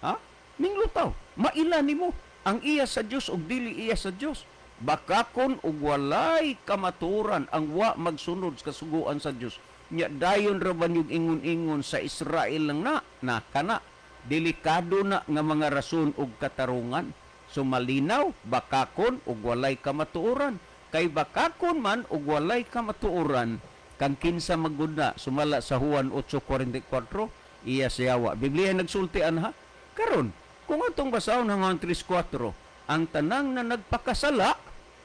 [SPEAKER 1] Ha? Ninglutaw. Maila nimo ang iya sa Dios ug dili iya sa Dios. Bakakon ug walay kamatuoran ang wa magsunod sa kasuguan sa Dios. Nya dayon ra ba yung ingon-ingon sa Israel lang na na kana delikado na nga mga rason ug katarungan? So malinaw, bakakon ug walay kamatuoran. Kay bakakon man ug walay kamatuoran, kang kinsa magud na, sumala sa Juan 8:44, iya siyawa. Biblia nagsulti anha. Karon, kung atong basahon ng Juan 3:4, ang tanang na nagpakasala,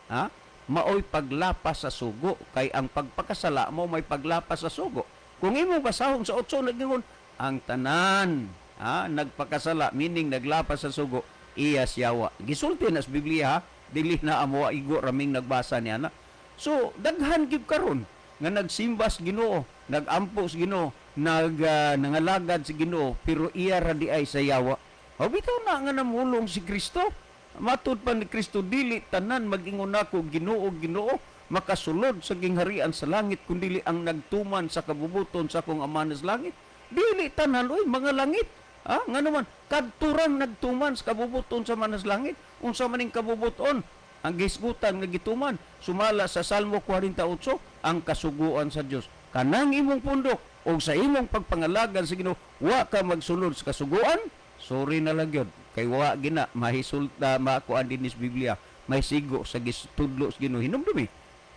[SPEAKER 1] ha, maoy paglapas sa sugo, kay ang pagpakasala mo may paglapas sa sugo. Kung imong basahon sa 8, nagingon ang tanan, ha, nagpakasala, meaning naglapas sa sugo, iya siyawa. Gisulti na sa Biblia, ha, dili na amo, igo raming nagbasa niya na. So daghan gyud karon nga nagsimba sa Ginoo, nagampo sa Ginoo, nangalagad sa Ginoo, pero iya ra di ay sa yawa. O bitaw na nga namulong si Kristo. Matud pa ni Kristo, dili tanan magingon nako, "Ginoo, Ginoo," makasulod sa gingharian sa langit, kundili ang nagtuman sa kabubuton sa akong Ama sa langit. Dili tanan oy, mga langit. Ha? Nga naman, kadturang nagtuman sa kabubuton sa Ama sa langit. Unsa man ning kabubuton? Ang gisgutan nga gituman sumala sa Salmo 48, ang kasuguan sa Dios. Kanang imong pundok o sa imong pagpangalagan sa Ginoo, wa ka magsunod sa kasuguan, sorry na lang gyud kay wa gina mahisulta, makuan dinhi sa Biblia, may sigo sa gistudlo sa Ginoo. Hinumdumi,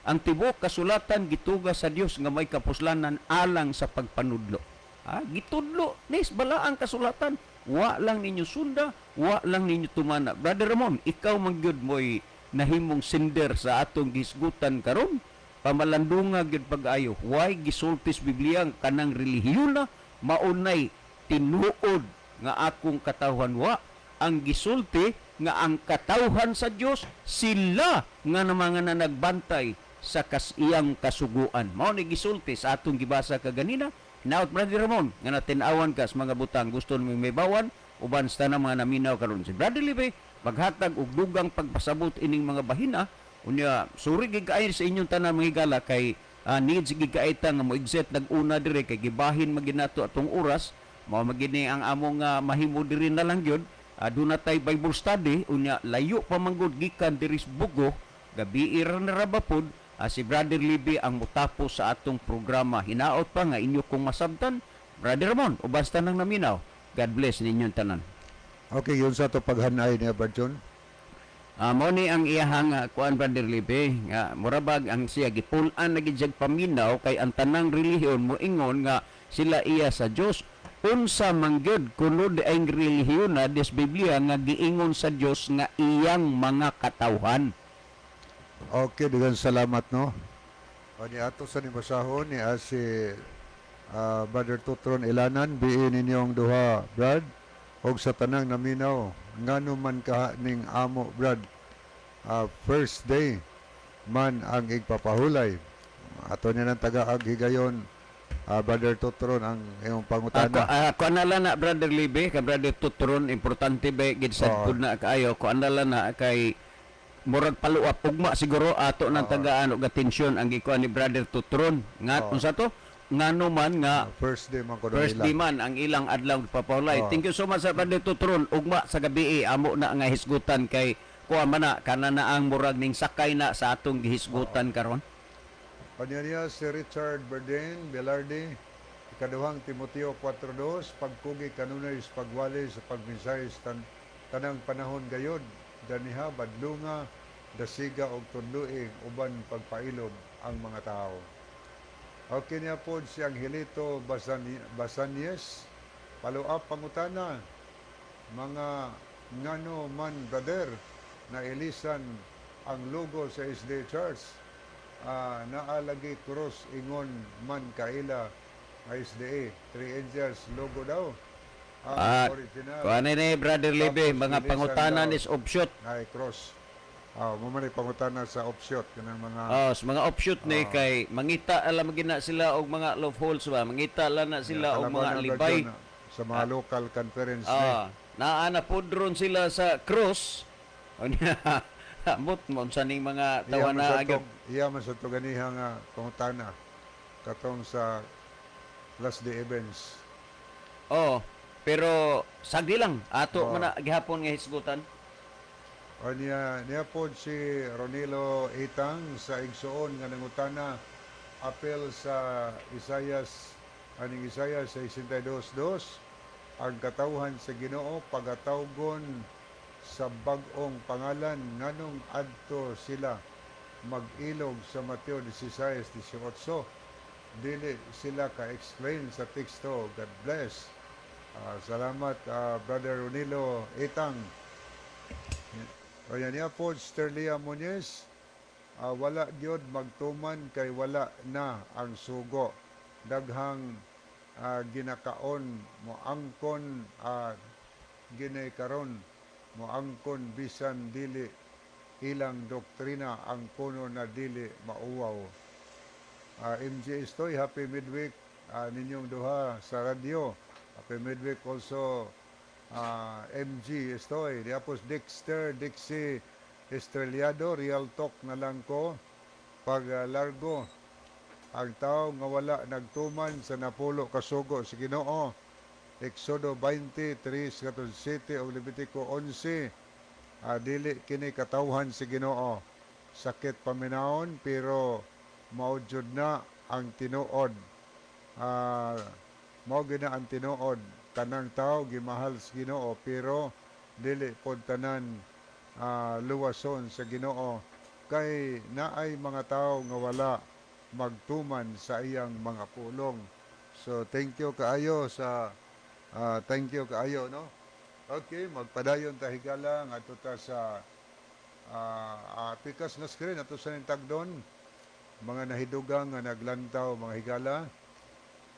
[SPEAKER 1] ang tibuok kasulatan gituga sa Dios nga may kapuslanan alang sa pagpanudlo. Ha? Gitudlo nis balaang kasulatan. Wa lang ninyo sunda, wa lang ninyo tumana. Brother Ramon, ikaw man gyud mo'y nahimong sender sa atong gisgutan karon. Pamalandunga gyud pag-ayo. Why gisultis Biblia ang kanang relihiyon na maunay tinuod nga akong katawhan? Wa ang gisulti nga ang katawhan sa Dios sila nga na mga na nagbantay sa iyang kasuguan. Mao ni gisulti sa atong gibasa kaganina. Hinaot, Brother Ramon, nga natin-awan ka sa mga butang gusto mo may bawan uban sa tanang mga naminaw karon. Si Brother Libe maghatag og dugang pagpasabot ining mga bahina. Unya suri gid kaayo sa inyong tanan, mga higala, kay needs gid kaayo ta nga mo exit nag-una dire kay gibahin maginato atong oras. Mao magini ang among mahimo diri na lang gyud. Duna tay Bible study unya, layo pa manggod gikan diri sa Bugo, gabi ra na ra ba pod. Si Brother Libby ang mutapos sa atong programa. Hinaot pa nga inyo kong masabtan. Brother Ramon, uban sa tanang naminaw, God bless ninyong tanan.
[SPEAKER 2] Okay, yun sa ato paghanay niya, Brad John.
[SPEAKER 1] Ah, mao ni ang iyahang kuan, Brother Libe, nga murabag ang siya gipul-an na gid siyag paminaw kay ang tanang relihiyon moingon nga sila iya sa Dios. Unsa man gyud kuno di ang relihiyon na des Biblia nga giingon sa Dios nga iyang mga katawhan?
[SPEAKER 2] Okay, daghang salamat, no. O ni ato sa nibasahon ni si Brother Tutron Ilanan, biin ninyong duha, Brad, og sa tanang naminaw, ngano man ka ning amo, Brad, first day man ang igpapahulay? Ato niya ng taga-ag higayon, Brother Tutron, ang iyong pangutana.
[SPEAKER 1] Ako na lang na, Brother Libe, kay Brother Tutron, importante ba gid sad pud na kaayo. Ko ana lang na kay murag paluap ugma siguro ato ng tagaan og atensyon ang gikuan ni Brother Tutron. Nga unsa to? Ngano man nga
[SPEAKER 2] First day man ko
[SPEAKER 1] first
[SPEAKER 2] nila.
[SPEAKER 1] day man ang ilang adlaw papahulay.
[SPEAKER 2] Oo.
[SPEAKER 1] Thank you so much sa Brother Tutron. Ugma sa gabi eh, amo na nga hisgutan kay kuha man na kana na ang murag ning sakay na sa atong gihisgutan karon.
[SPEAKER 2] Kanya niya si Richard Berdin Velarde, Ikaduhang Timoteo 4:2, pagkugi kanunay sa pagwali sa pagmensahe sa tanang panahon gayod, daniha badlunga, dasiga og tunduig uban pagpailob ang mga tao. Okay niya po si Angelito Basanies, follow up pangutana, mga ngano man, brother, na ilisan ang logo sa SDA Church, naalagi cross, ingon man kaila nga SDA Three Angels logo daw ang original.
[SPEAKER 1] Kuha ni Brother Libe,
[SPEAKER 2] Tapos
[SPEAKER 1] mga
[SPEAKER 2] ilisan
[SPEAKER 1] pangutana
[SPEAKER 2] daw.
[SPEAKER 1] is offshoot.
[SPEAKER 2] Ay cross, mo man ay pangutana sa offshoot kanang mga
[SPEAKER 1] Oh, sa mga offshoot ni kay mangita alam gina sila og mga loopholes ba, mangita lang na sila og mga
[SPEAKER 2] kalabanan, Brother
[SPEAKER 1] libay.
[SPEAKER 2] John, sa mga local conference ni.
[SPEAKER 1] Ah, naa na pod ron sila sa cross. Unya, amot mo unsa ning mga
[SPEAKER 2] Iya
[SPEAKER 1] tawa
[SPEAKER 2] man
[SPEAKER 1] na
[SPEAKER 2] sa
[SPEAKER 1] agad.
[SPEAKER 2] Iya man sa to ganiha nga pangutana katong sa last day events.
[SPEAKER 1] Oh, pero sagdi lang ato
[SPEAKER 2] Oo.
[SPEAKER 1] man na gihapon nga hisgutan.
[SPEAKER 2] O niya, niya po si Ronilo Itang sa Igsoon nga nangutana apel sa Isayas aning Isayas 62:2, ang katawhan sa Ginoo pagatawgon sa bag-ong pangalan, nganong adto sila mag-ilog sa Mateo 16:18, dili sila ka-explain sa teksto? God bless. Salamat, Brother Ronilo Itang. O yan niya po, Sterlia Muñez, wala gyud magtuman kay wala na ang sugo. Daghang ginakaon moangkon ginay karon moangkon bisan dili ilang doktrina ang kuno na dili mauwaw. MJ Estoy, happy midweek ninyong duha sa radyo. Happy midweek also, MG Estoy. Diapos Dexter Dixie Estrellado, real talk na lang ko pag largo. Ang tao nga wala nagtuman sa napulo kasugo sa Ginoo. Exodo 23, 7 o Levitico 11. Dili kini katawhan si Ginoo. Sakit paminawon pero mao jud na ang tinuod. Mao gyud na ang tinuod. Tanang tao gimahal sa Ginoo pero dili pod tanan luwason sa Ginoo kay naay mga tao nga wala magtuman sa iyang mga pulong. So thank you kaayo sa thank you kaayo, no. Okay, magpadayon ta, higala, ngadto ta sa pikas nga screen ato sa tagdon mga nahidugang nga naglantaw, mga higala.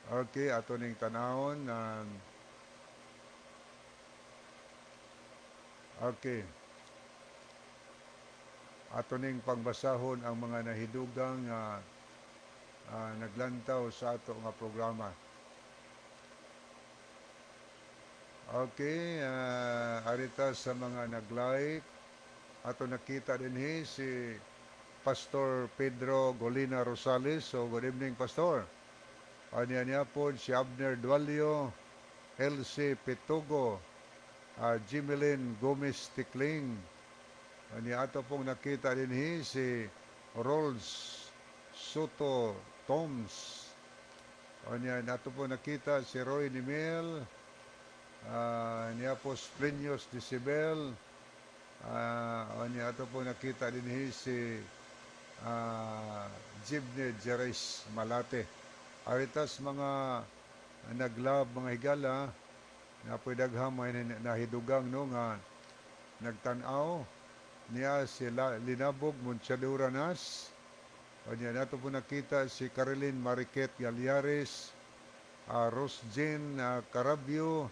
[SPEAKER 2] Okay, ato ning tanawon na okay. Ato ning pagbasahon ang mga nahidugang nga naglantaw sa ato nga programa. Okay, arita sa mga nag-like. Ato nakita dinhi si Pastor Pedro Golina Rosales. So good evening, Pastor. Anya niya po si Abner Dualio, LC Pitugo, Jimelin Gomez Tikling. Anya ato pong nakita dinhi si Rolls Soto Toms. Anya ato po nakita si Roy Nimel, niya po Splenius Decibel, Unya ato po nakita dinhi si Jibne Jerez Malate. Aritas mga nag-love, mga higala, napoy daghang mga nahidugang, no, nga nagtan-aw niya si Linabog Monchadura Nas. Unya nato po nakita si Caroline Mariquet Galyares, Rose Jean Carabio,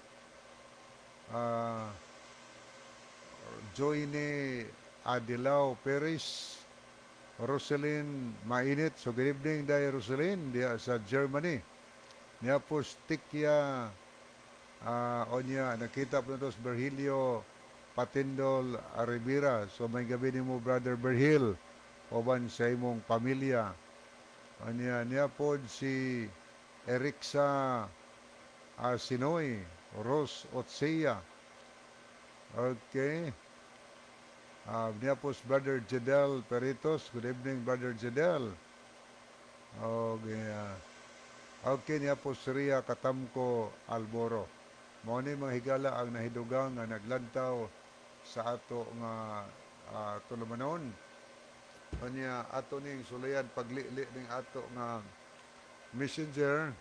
[SPEAKER 2] Joyne Adilao Perez, Roselyn Mainit. So good evening, Day Roselyn, diya sa Germany. Niya po Stikia, onya nakita po nato si Virgilio Patindol Aribira. So maayong gabii nimo, Brother Virgil, uban sa imong pamilya. Onya niya po si Eriksa Sinoy, Rose Otseya. Okay. Niya po si Brother Jedel Peritos. Good evening, Brother Jedel. Okay. Okay, niya po si Ria Katamko Alboro. Mao ni, mga higala, ang nahidugang nga naglantaw sa ato nga tulumanon. Kanya ato ning sulayan paglili ning ato nga messenger.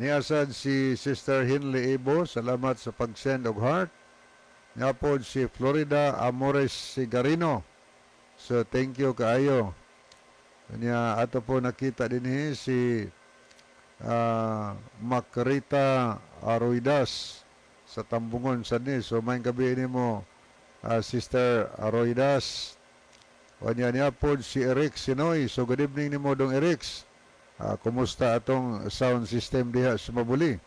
[SPEAKER 2] Niya sad si Sister Hinley Ibo, salamat sa pag-send og heart. Niya po si Florida Amores Sigarino. So thank you kaayo. Kanya ato po nakita dinhi si Macrita Aroidas sa Tambungon sa ni. So maayong gabii nimo, Sister Aroidas. Kanya niya po si Eric Sinoy. So good evening nimo, Dong Eric. Kumusta atong sound system diha sa Mabuli?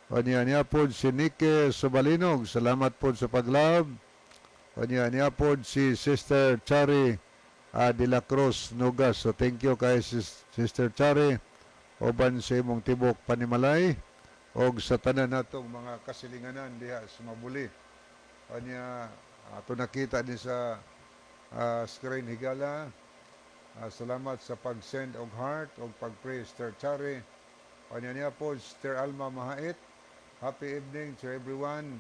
[SPEAKER 2] Kanya niya po si Nike Subalinog. Salamat po sa pag-love. Kanya niya po si Sister Chari de la Cruz Nugas. So thank you kay Sister Chari uban sa imong tibok panimalay og sa tanan natong mga kasilinganan diha sa Mabuli. Kanya ato nakita din sa screen, higala. Salamat sa pag-send og heart og pag-pray, Sister Chari. Kanya niya po Sister Alma Mahait. Happy evening to everyone.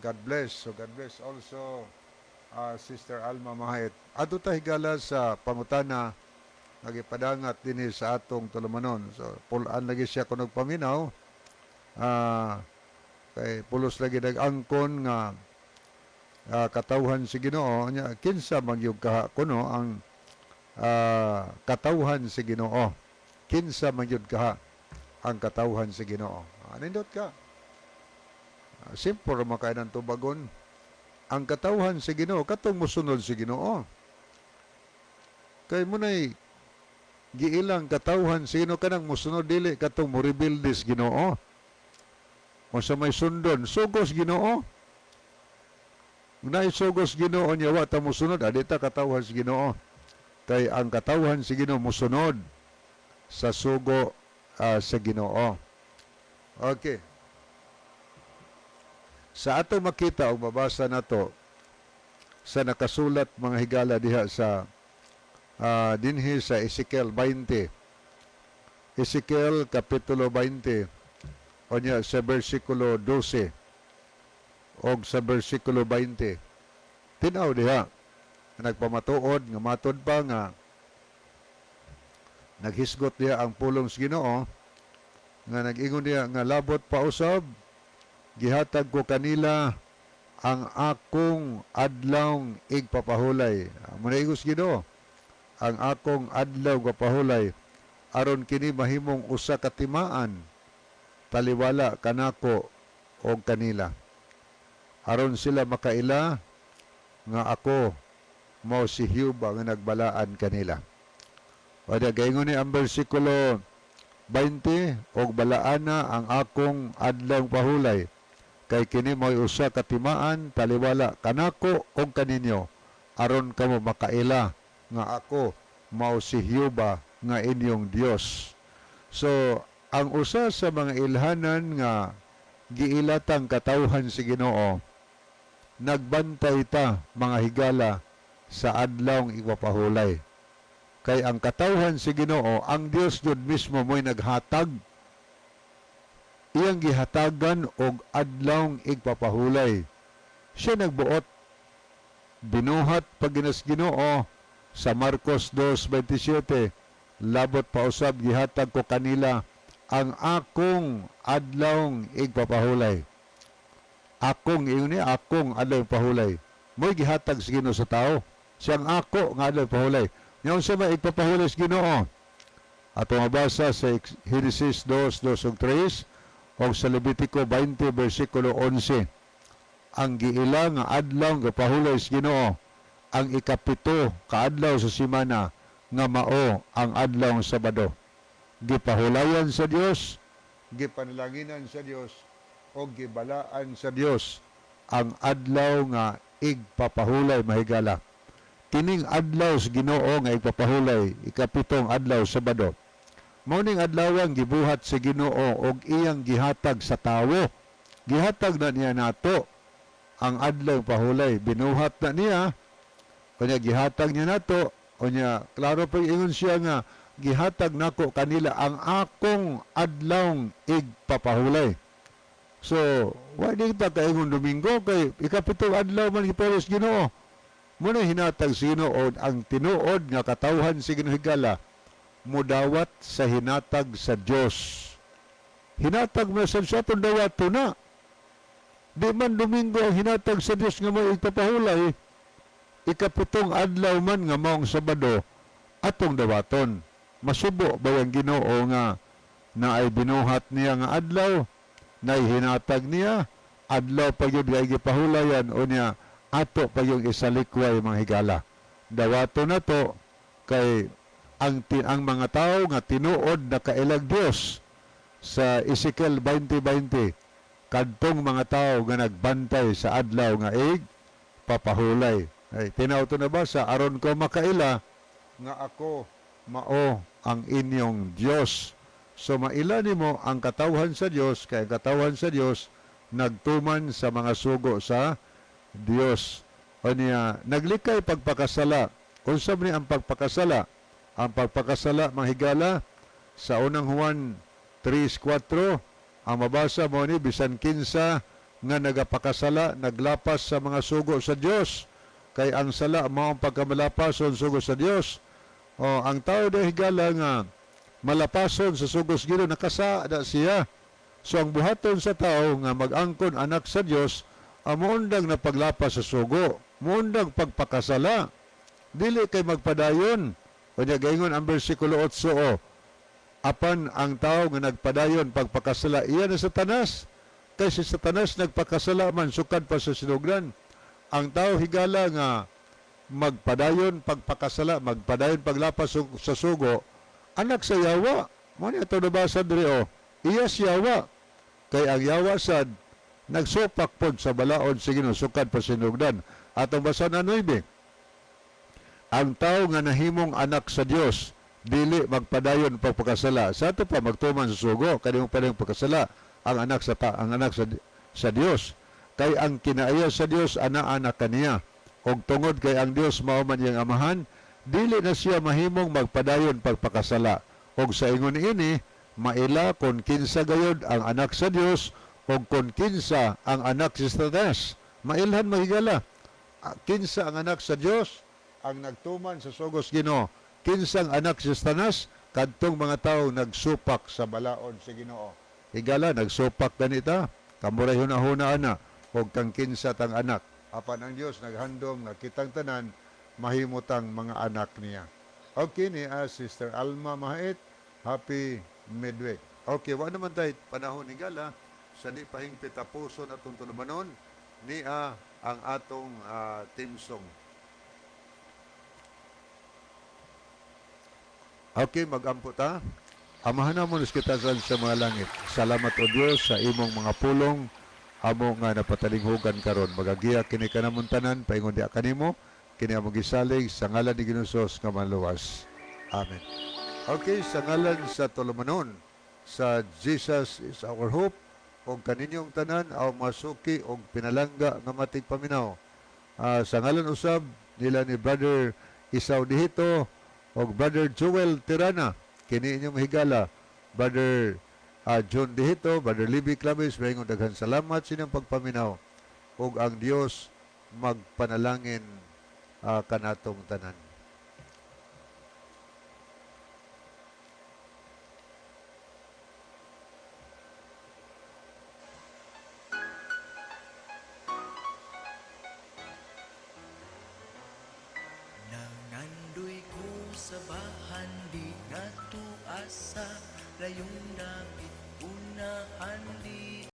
[SPEAKER 2] God bless. So God bless also, Sister Alma Mahait. Adto ta, higala, sa pangutana nga gipadangat dinhi sa atong tulumanon. So pulaan lagi siya kunog paminaw. Kay pulos lagi nag-angkon nga katawhan si Ginoo nya, kinsa man gyud kaha kuno ang katawhan si Ginoo? Kinsa man gyud kaha ang katawhan si Ginoo? Nindot ka. Simple ra man kay ng tubagon. Ang katawhan si Ginoo, katong mosunod si Ginoo. Kay munay giilang katawhan si Ginoo, kanang mosunod, dili katong morebelde sa Ginoo. Kung sa may sundon, sugos Ginoo. Kung naisugos Ginoo niya, wa ta mosunod, adi ta katawhan sa Ginoo. Kay ang katawhan sa Ginoo mosunod sa sugo sa Ginoo. Okay. Sa ato makita o mabasa nato sa nakasulat, mga higala, diha sa dinhi sa Ezekiel 20. Ezekiel kapitulo 20, unya sa bersikulo 12 og sa bersikulo 20. Tinaw diha nagpamatuod nga matod pa nga naghisgot diha ang pulong sa Ginoo nga nag-ingon diha nga labot pa usab, gihatag ko kanila ang akong adlawng igpapahulay. Mao na igos Ginoo, ang akong adlaw gapahulay, aron kini mahimong usa ka timaan taliwala kanako og kanila, aron sila makaila nga ako mao si Jehova nga nagbalaan kanila. Wala gaingon ni ang bersikulo 20, og balaana ang akong adlaw pahulay, kay kini mo'y usa ka timaan taliwala kanako og kaninyo, aron kamo makaila nga ako mao si Jehova nga inyong Dios. So ang usa sa mga ilhanan nga giilatang katawhan si Ginoo, nagbantay ta, mga higala, sa adlawng ipapahulay. Kay ang katawhan si Ginoo, ang Dios jud mismo mo'y naghatag, iyang gihatagan og adlawng igpapahulay. Siya nagbuot, binuhat pag ginas Ginoo sa Marcos 2:27, labot pa usab gihatag ko kanila ang akong adlawng igpapahulay. Akong ingon niya, akong adlaw pahulay. Mo'y gihatag sa Ginoo sa tao. Siyang ako nga adlaw pahulay. Nya unsa may igpapahulay sa Ginoo? Ato mabasa sa Genesis 2, 2 ug 3 o sa Levitico 20 versikulo 11. Ang giila nga adlaw nga pahulay sa Ginoo ang 7 kaadlaw sa simana nga mao ang adlaw sa Sabado. Gipahulayan sa Dios, gipanalanginan sa Dios o gibalaan sa Dios ang adlaw nga igpapahulay, mahigala. Kining adlaw sa Ginoo nga igpapahulay, 7 adlaw, Sabado. Mao ning adlaw ang gibuhat sa Ginoo og iyang gihatag sa tawo. Gihatag na niya nato ang adlaw pahulay. Binuhat na niya, unya gihatag niya nato, unya klaro pa ingon siya nga gihatag nako kanila ang akong adlawng igpapahulay. So, wa di kita kaingon Domingo kay 7 adlaw man gipares Ginoo. Muna hinatag sa Ginoo ang tinuod nga katawhan sa Ginoo, higala, mudawat sa hinatag sa Dios. Hinatag mo sa Diyos atong dawato na. Di man Domingo ang hinatag sa Dios nga may igpapahulay, 7 adlaw man nga maong Sabado atong dawaton. Masubo ba yung Ginoo nga na ay binuhat niya nga adlaw, na hinatag niya, adlaw pa yun ay gipahulayan o niya ato pa yung isalikway, mga higala? Dawato na to kay ang mga tao nga tinuod na kailag Dios sa Ezekiel 20:20, kadtong mga tao nga nagbantay sa adlaw nga ig papahulay. Ay tinaw to na ba sa aron ko makaila nga ako mao ang inyong Dios. So maila nimo ang katawhan sa Dios kay ang katawhan sa Dios nagtuman sa mga sugo sa Dios. O niya naglikay pagpakasala. Unsa man ni ang pagpakasala? Ang pagpakasala, mga higala, sa Unang Juan 3:4 ang mabasa mo ni bisan kinsa nga nagapakasala naglapas sa mga sugo sa Dios, kay ang sala mao ang pagkamalapason sugo sa Dios. O ang tao da, higala, nga malapason sa sugo sa Ginoo, nakasala siya. So ang buhaton sa tao nga mag-angkon anak sa Dios, ang muundang na paglapas sa sugo, muundang pagpakasala, dili kay magpadayon. Unya gaingon ang bersikulo 8 o, apan ang tao nga nagpadayon pagpakasala, iya na Satanas. Kay si Satanas nagpakasala man sukad pa sa sinugdan. Ang tao, higala, nga magpadayon pagpakasala, magpadayon paglapas sa sugo, anak sa yawa. Mo ni ato nabasa diri o. Iya si yawa. Kay ang yawa sad nagsupak pod sa balaod sa Ginoo sukad pa sinugdan. Atong basa na 9. Ang tao nga nahimong anak sa Dios dili magpadayon pagpakasala. Sa ato pa magtuman sa sugo, kani mo padayon pagkasala ang anak sa Dios. Kay ang kinaaya sa Dios anaa na kaniya. Og tungod kay ang Dios mao man iyang amahan, dili na siya mahimong magpadayon pagpakasala. Og sa ingon ini, maila kon kinsa gayod ang anak sa Dios og kon kinsa ang anak si Satanas. Mailhan, mahigala. Kinsa ang anak sa Dios? Ang nagtuman sa sugos Ginoo. Kinsang anak si Satanas? Kadtong mga tao nagsupak sa balaod sa Ginoo. Higala, nagsupak ganita. Kamuray huna-huna ana og kang kinsa tang anak. Apan ang Dios naghandom nga kitang tanan mahimutang mga anak niya. Okay ni Sister Alma Mahait, happy midweek. Okay, wa naman tayo panahon, higala, sa di pahingpit tapuson atong tulumanon ni ang atong theme song. Okay, magampo ta. Amahan namo kita sa mga langit. Salamat o Dios sa imong mga pulong amo nga napatalinghugan karon. Magagiya kini kanamon tanan paingon diha kanimo. Kini among gisalig sa ngalan ni Ginoong Hesus nga manluwas. Amen. Okay, sa ngalan sa tulumanon sa Jesus is Our Hope og kaninyong tanan aw masuki og pinalangga nga matigpaminaw. Sa ngalan usab nila ni Brother Isaw Dihito og Brother Joel Tirana, kini inyong higala Brother John Dihito, Brother Libby Claves, maayong daghan salamat sa inyong pagpaminaw. Ug ang Dios magpanalangin kanatong tanan.
[SPEAKER 3] Nangandoy ko sa bahan di natuasa, layong dapit unahan di